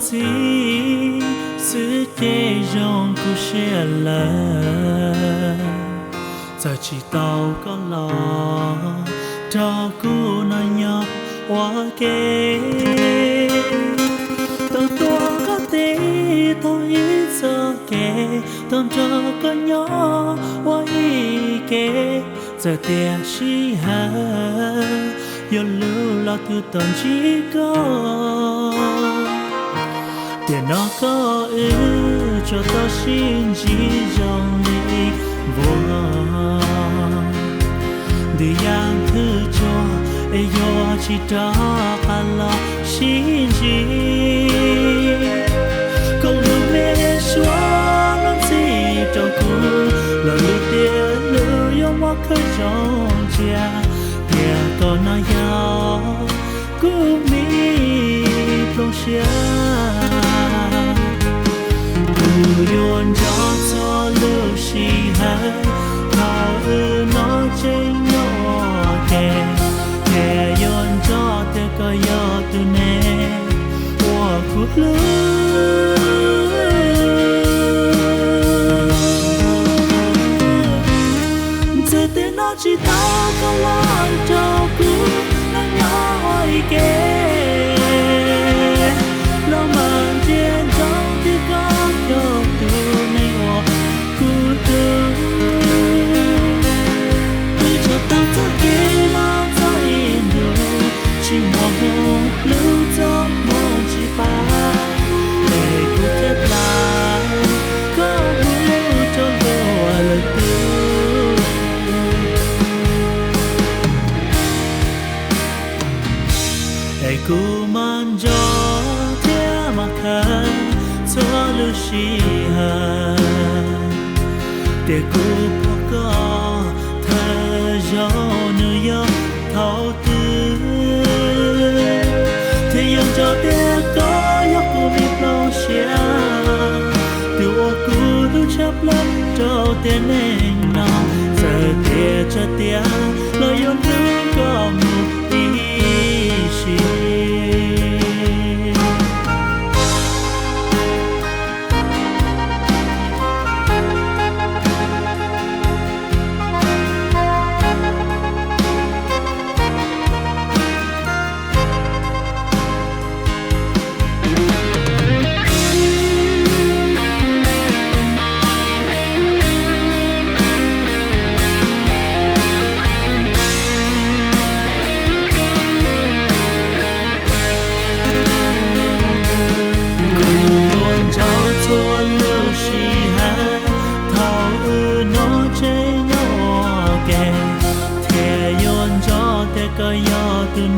Txiv xwb ces zoo kuv siab lawm, txawm tsis tau koj los nrog kuv noj nyob ua ke. Tau tuav koj tes taug ib txoj kev, tau nrog koj nyob ua ib ke. Txawm tias sij hawm yuav luv los kuv tau ntsib koj. Tiam no koj wb tsuas tau sib ntsib zoo li vuag ntws yam thwj tsuag, es yuav tsis rov qab los sib ntsib. Koj lub me suab los ntxhi rau kuv, los lub tiag lub yuav muab khawb zoo ntsia, tias koj no yog kuv me plooj siab. Kuv yuav nco txhua lub sij hawm thaum wb nyob tsev nyob ua ke, thiaj yuav nco tias koj yog tus neeg uas kuv hlub. Txawm tias no tsis tau koj los nrog kuv nyob ua ib ke, los mam ntsia ntsoov tias koj yog tus neeg uas kuv hlub. Wb tsuas tau txoj kev los txog ib ntus, tsis muaj hnub hlub txoj hmoo tsis pab, es kuv thiaj plam koj mus rau luag lwm tus. Es kuv mam nco thiab mam khaws txhua lub sij hawm, tias kuv pom koj thawj zaug nws yog thaum twg, thiaj yuav nco tias koj yog kuv me plooj siab, tus uas kuv hlub tshaj plaws rau tiam neej no. Txawm tias tsawg tiam los yuav hlub koj mus ib sim. Kuv yuav nco txhua lub sij hawm thaum wb nyob tsev nyob ua ke, thiaj yuav nco tias koj yog tus